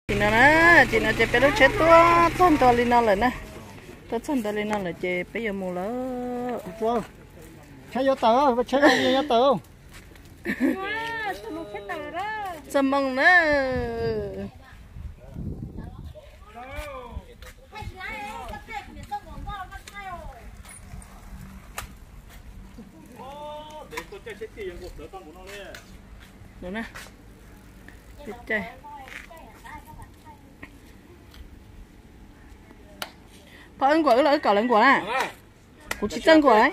Tim no na, tim no ces peb lub tsheb tuaj txog ntua li no lawm na. Tuaj txog ntua li no lawm ces peb yuav mus lawm. Tsheb yuav tawm, tsheb yuav tawm. Txog moo na. Pog, wb nkuas wb los wb kom lawv nkuas na. Kuv tsis txawj nkuas.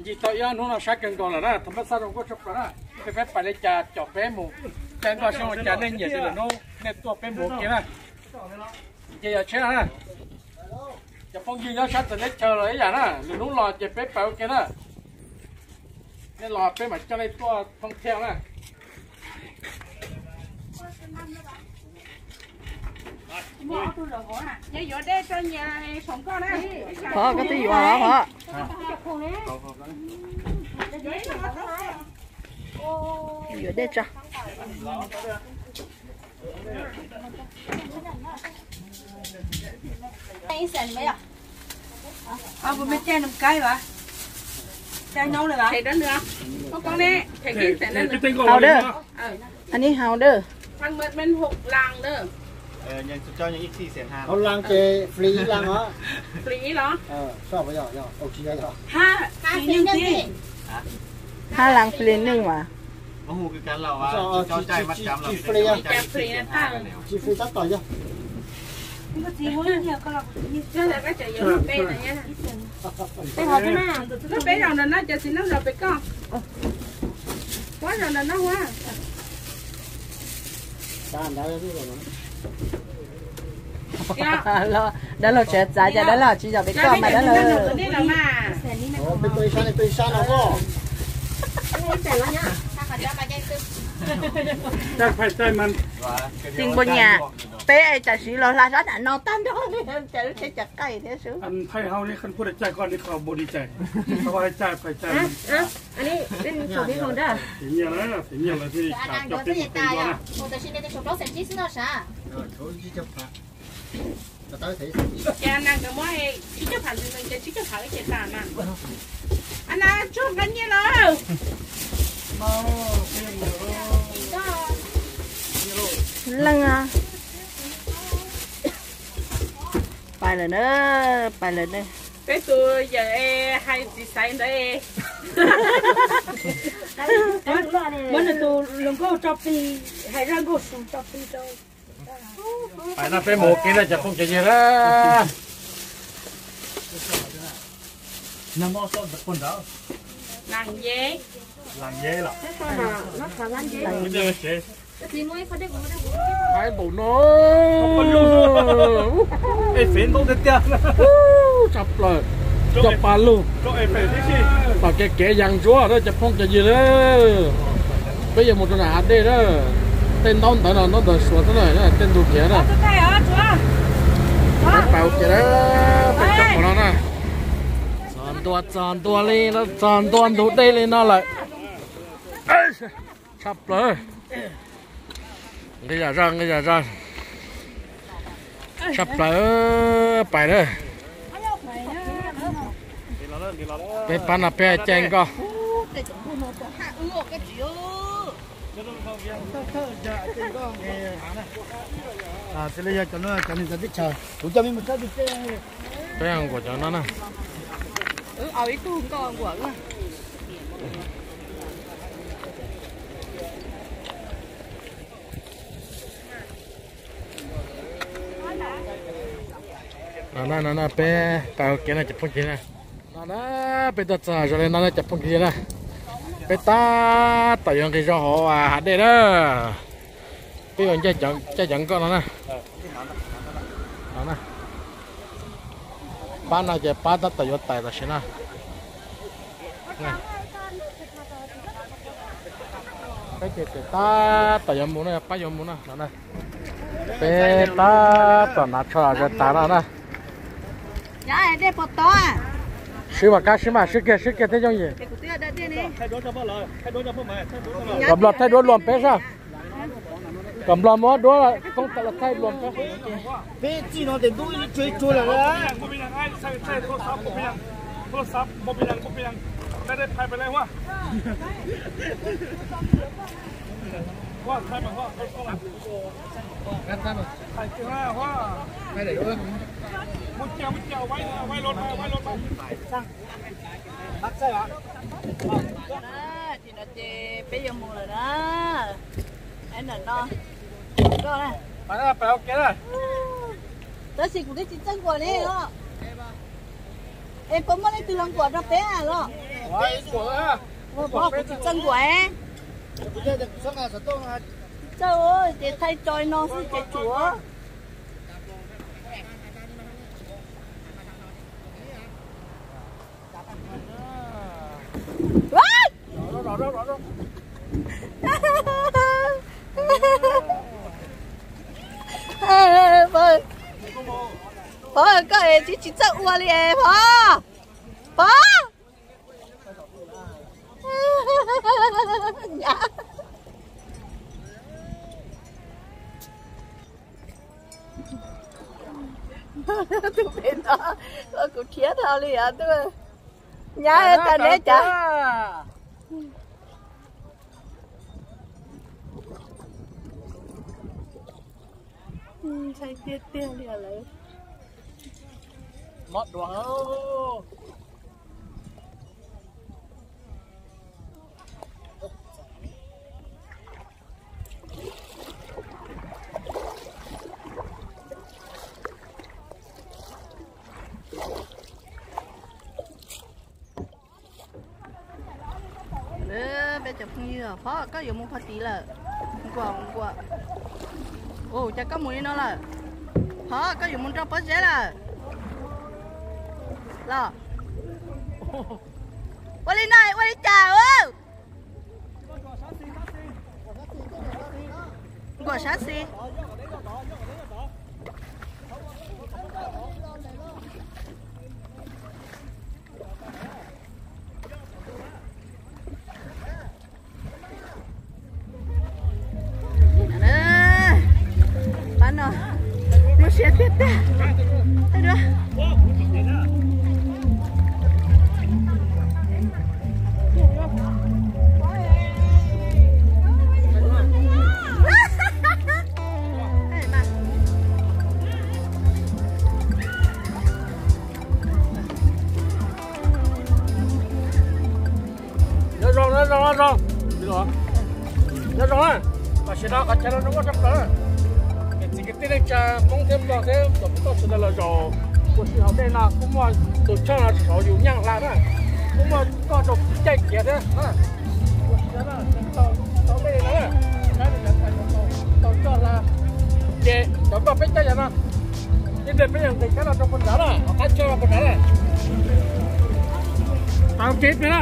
Ncig tau ib ob hnub no sab kawg nkaus lawm na, thov pab xaj zoo nkauj tshaj plaws na. Peb pais li cas caum peb mus, caij nkoj sab ua cas nej nyiam ces lwm hnub nej tuaj peb mus ua ke na. Ces yog tsheb na, cov phooj ywg nyob sab txawv teb chaws los ib yam na, lwm hnub los ces peb pais ua ke na. Nej los peb mam coj nej tuaj thoob thiab na. Qhov koj twb yuav los qhov. Yuav dej tso. Ua puas me caij nws kaib vas? Caij nyob lawm vas? Hau dawb. Anib hau dawb. Hau laj ces free ib laj os. Free ib laj? Hab laj free neej mas. Tsis free tab tom yog. Peb zaum ntawm no ces txiv neej zaum pem koj. Peb zaum ntawm no ua. Dab laug tseem txav cas dab laug tsis zaum pem koj mas dab laug. Tsis npaum nyas, peb tam sim los hla sab nram no tag nrho li cas lub tsheb cas qaij thiab sub. Ces na nkawd muab tsib caug phav ntws nws ces tsib caug phav ces tas mas. A na tsuag nqa nyiaj lawm. Leej, pais lawm na, pais lawm na. Peb tus yawm hais txiv xaiv ntawd, muab nws tus hluas nkauj tso plig, hais zaj nkauj su tso plig rau. Pais no peb mus ua ke na cov phooj cov ywg na. Npau no, tshaj plaws, cov pa lug, tom kev kev yas ntsuab na cov phooj cov ywg na. Peb yuav mus rau nram hav dej na. Tej ntaub ntawv no ntaub ntawv Suav xwb na, tej ntug kev na. Peb pais ua ke na, peb cov qhov no na. Txog ntua, txog ntua li, txog ntua ntug dej li no lawm. Tshaj plaws. Nqi zam zog, nqi zam zog. Tshaj plaws, pais na. Peb pab no peb caij nkoj. Peb nkuas cov no na. No na, no na, peb pais ua ke no cov phooj ywg na. No na, peb tuaj txog zoo li no na cov phooj ywg na. Peb tab tom yuav nqis zog hauv hav dej na. Peb yuav caij cov nkoj no na. Pab no ces pab tab tom yuav tais tam sim no. Peb ces tab tom yuav mus no, pab yuav mus no. Peb tab tom hnav tsho zaws tas no na. Swb mas kab swb mas, swb kiag, swb kiag thiab yooj yim. Los Nplog thaij duab luag peb sab. Kom nplog muab duab koob tawm los thaij nplog. Peb txij no tes ntub ib tsuag ib tsuag lawm. Tim no ces peb yuav mus lawm na. Ntawm no, koj na. Tab sis kuv twb tsis txawj nkuam li os. Es puas muaj leej twg los nkuam rau peb los? Kuv tsis txawj nkuam. Tsis txawj, ces thaij tso no xwb ces tsum. Pov, koj tsis tsis txawj ua li es Pov. Pov. Tus pem no, kuv khiav dhau li os, nyab tag neb cas. Ntshai tiag tiag li lawm. Mob dua. Peb cov phooj ywg, Pov koj yuav mus pog tid lawm. Nkuam, nkuam. Ua cas koj mus li no lawm? Pov koj yuav mus nrog Pob Zeb lawm los? Ua li no ua li cas? Nkuam sab xis. Pab no muaj siab tiag tiag. Nyob zoo, nyob zoo, nyob zoo. Nyob zoo na. Tam sim no qhov chaw no zoo nkauj tshaj plaws na. Niam txiv kwv tij neej tsa Hmoob thiab Nplog thiab cov pub toj sawv daws los zaum ua si hauv dej no, kuj muaj tus choj no saum yus nyeej hla na. Kuj muaj koj rau caij kiav thiab. Ua si no na, tau dej no na, saib li cov tais tau coj hla. Ces cov npaj peb caij yam no, ib pliag peb yeej nqis kab no rau puag nrad na, qab choj rau puag nrad na. Tau kev peb na.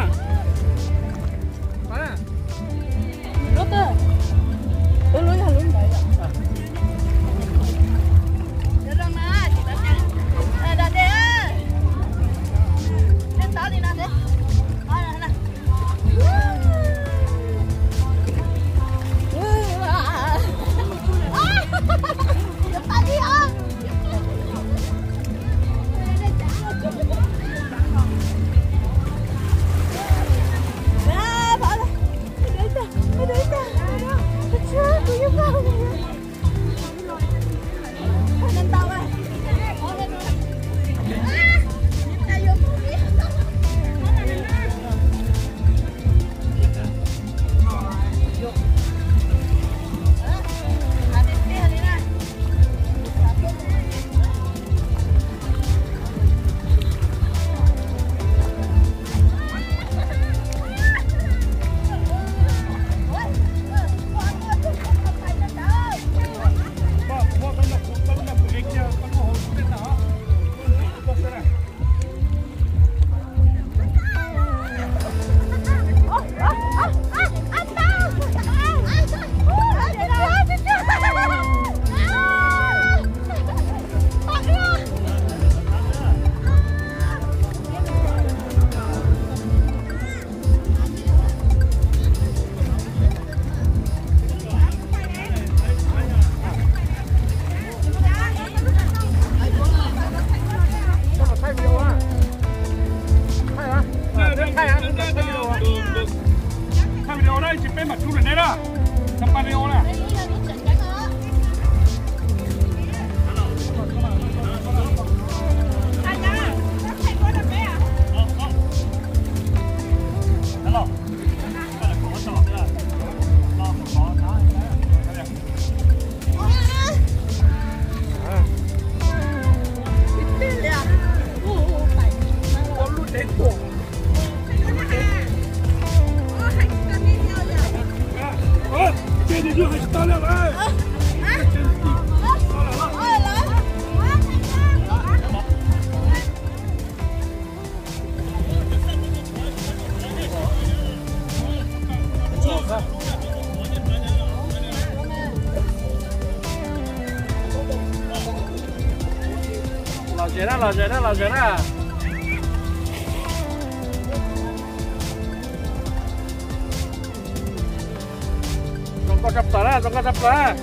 Los ze na, los ze na, los ze na. Zoo nkauj tshaj plaws na, zoo nkauj tshaj plaws.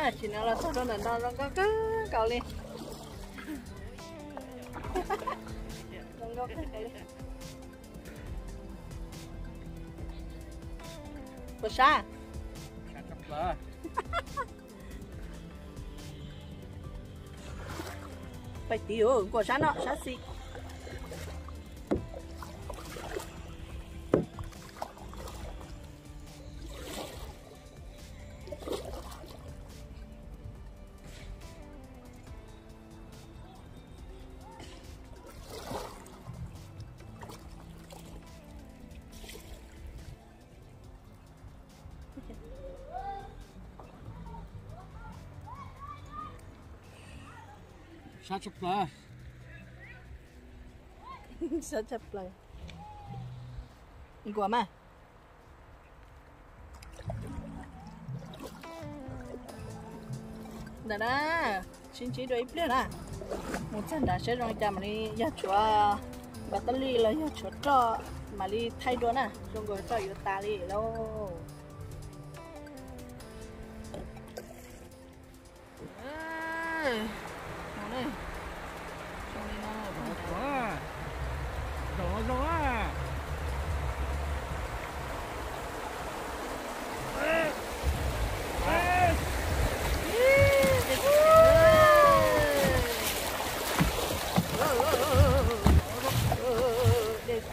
Tam sim no los txog rau ntawm no zoo nkauj kawg nkaus li. Zoo nkauj kawg nkaus li. Puas sab? Pais tiv, kuas sab no sab xis. Sab tshaj plaws. Sab tshaj plaws. Nkuas mas. Ntawm na, sib ntsib dua ib pliag na. Mus txog nrad saib zoo li cas mam li yog tshuav npam tab li los yog tshuav roj mam li thaij dua na, zoo nkaus roj yuav tas li lauj.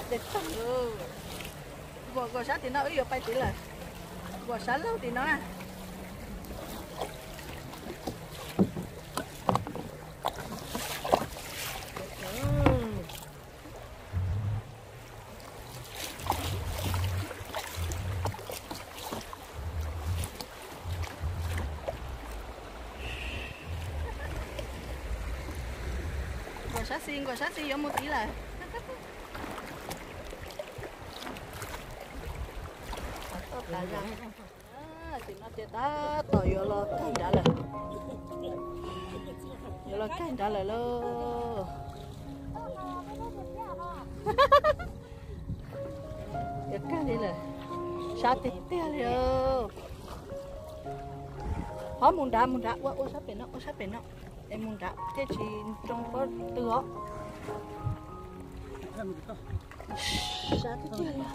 Dej tag. Nkuas sab tim no wb yuav pais tid lawm. Nkuas sab laug tim no na. Nkuas sab xis, nkuas sab xis yuav mus tid lawm. Tim no ces tab tom yuav los kag nrad lawm. Yuav los kag nrad lawm lauj. Yuav kag li lawm. Sab tiag tiag li. Ho mus nrad, mus nrad, ua ua sab pem no, ua sab pem no. Es mus nrad thiaj tsis tsoo pob tw os. Sab tiag tiag li.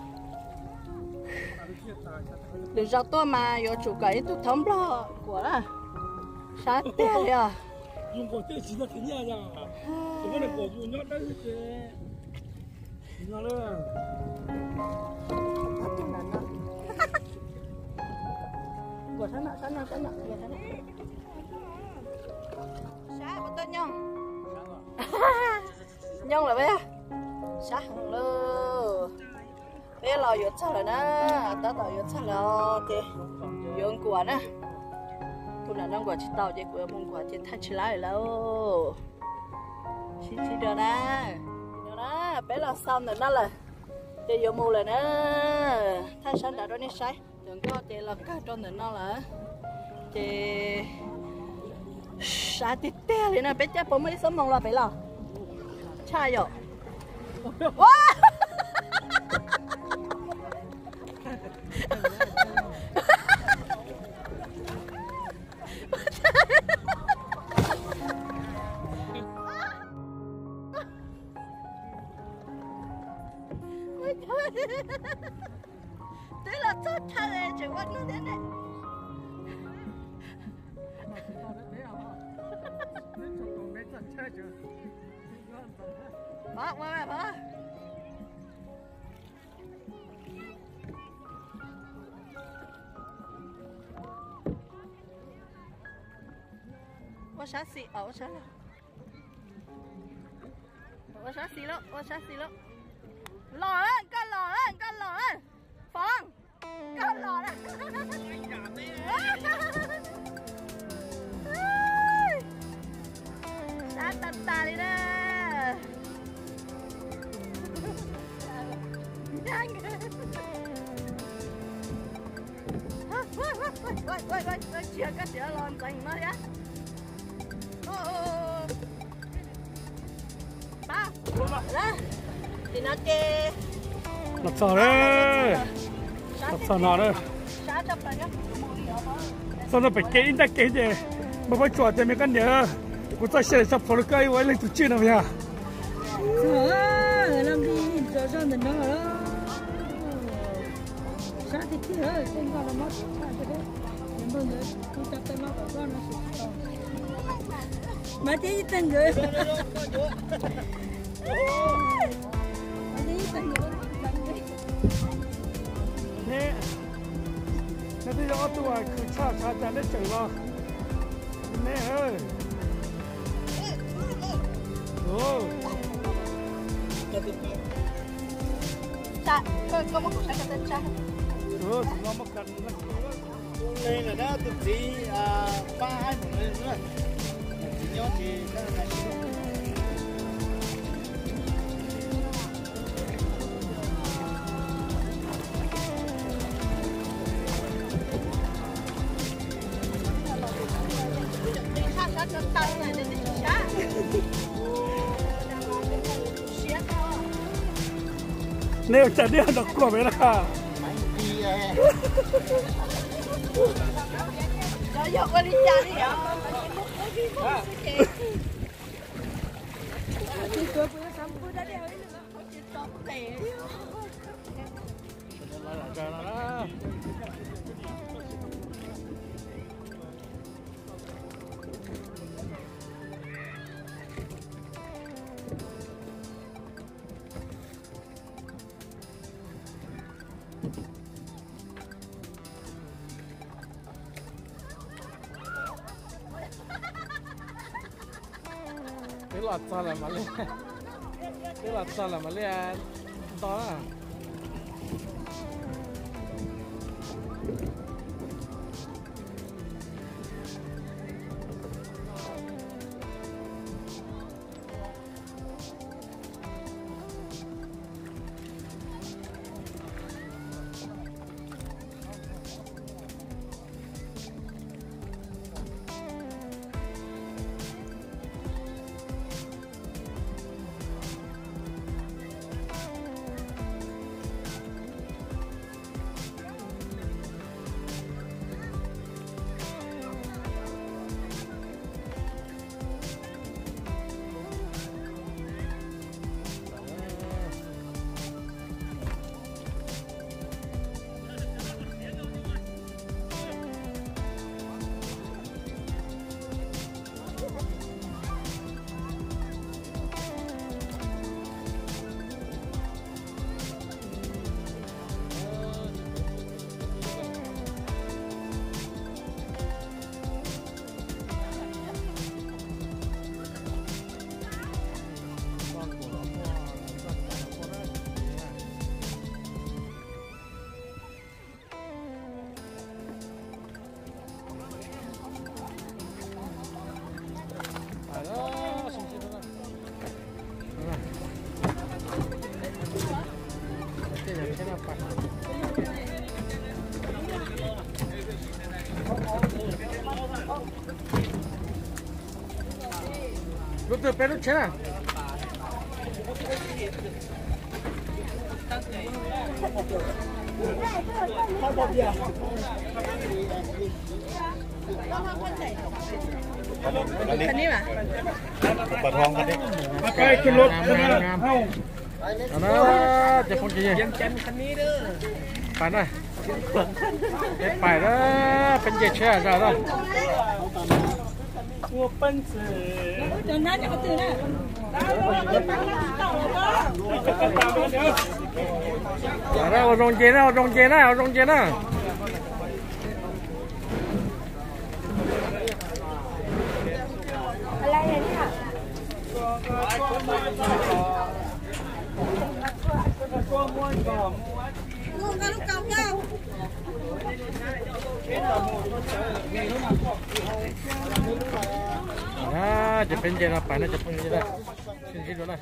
Lwm zaus tuaj mas yuav tsum kom ib tug thaub nplog kuam na. Sab tiag li os. Nkuas sab no, sab no, sab no, nkuas sab no. Sab ua tau nyooj. Nyooj lawm peb. Sab heev lauj. Peb los yuav txog lawm na, tab tom yuav txog lawm os, ces yuav nkuas na. Tus nram no nkuas tsis tau ces kuv yuav mus nkuas ces thaij tsis laib lawm. Sib ntsib dua na. No na, peb los xaus ntawm no lawm, ces yuav mus lawm na. Thaij sab nrad rau nej saib. Cov nkoj ces los kawg rau ntawm no lawm. Ces sab tiag tiag li na, peb caij puas muaj ib xuab moos los pem los? Tshaj yom. Ua Twb los txog chaw tseem ua neeg thiab ne. Pov, ua pov. Ua sab xis os, ua sab laug. Ua sab xis lauj, ua sab xis lauj. Los, koj los, koj los. Foob, koj los lawm. Sab tas tas li na. Tsis yog koj txiv los ntxeev no thiab. Tim no ces los txog lawm, los txog no lawm. Txog no pem kev ib ntaj kev ces npawg Pab Tsuas tias, me koj niam, kuv txoj sia tshaj plaws li koj ua ib leeg tus tswj no yog. Txog lawm, zos zog ntawm no lawm. Sab tiag tiag, tej nkoj no mob tshaj, npawg ntawd kuv cov tawv no kom koj no. Mas tib tag nkawd. Neb, neb twb yog ob tug khwv tshaj tshav cas neb tseem los neb. Tus txiv pab haib mus, tus txiv nyob tsis. Neb ua cas neb los kuaj pem na? Twb los txog lawm mam li, twb los txog lawm mam li nto na. Lub twg peb lub tsheb na? Cov phooj ywg, pais na, peb pais na, peb nce tsheb zog na. Ua zoo nce na, ua zoo nce na, ua zoo nce na. Ces peb nce no pais na cov phooj ywg na, sib ntsib dua na.